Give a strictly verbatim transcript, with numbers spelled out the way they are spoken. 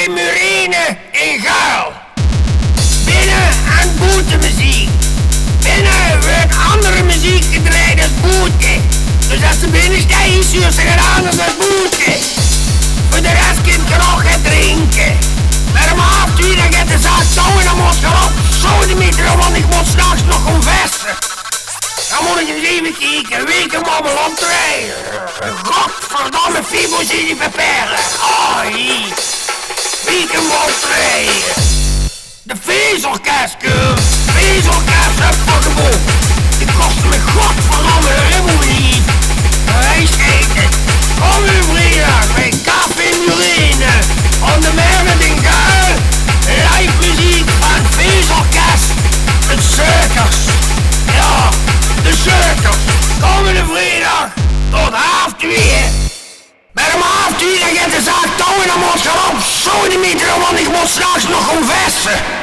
Murene in Gaal. Binne en boete meziek. Binne weurt anger meziek gedrejd es boete. Dus es ze binne steit, is ze gedaan es boete. Veur de rest kint geer nog get drinke. Mer um haaf twieë dan geit de zaak touw en dan mót geer op sodemietere, want ich mót 's nachs nog gaon vesse. Dan mót ich ins eve kieke, wie ich 'm allemaol opdreij. Godverdomme, Fibo, zeen die beperre. Oh, hie. Wie ich 'm opdreij. De Feesorkes, kuur. Feesorkes, hup, pak 'm op. Die koste mich godverdomme de ribben neet. Hei, schete. Kómmende vriedag bie Café Murene. Aan de Merret in Gaal. Live meziek van Feesorkes. De Zeukers. Jao, de Zeukers. Kómmende vriedag tot haaf twieë. Mer um haaf twieë dan geit de zaak touw en dan mót geer op sodemietere, want ich mót 's nachs nog gaon vesse.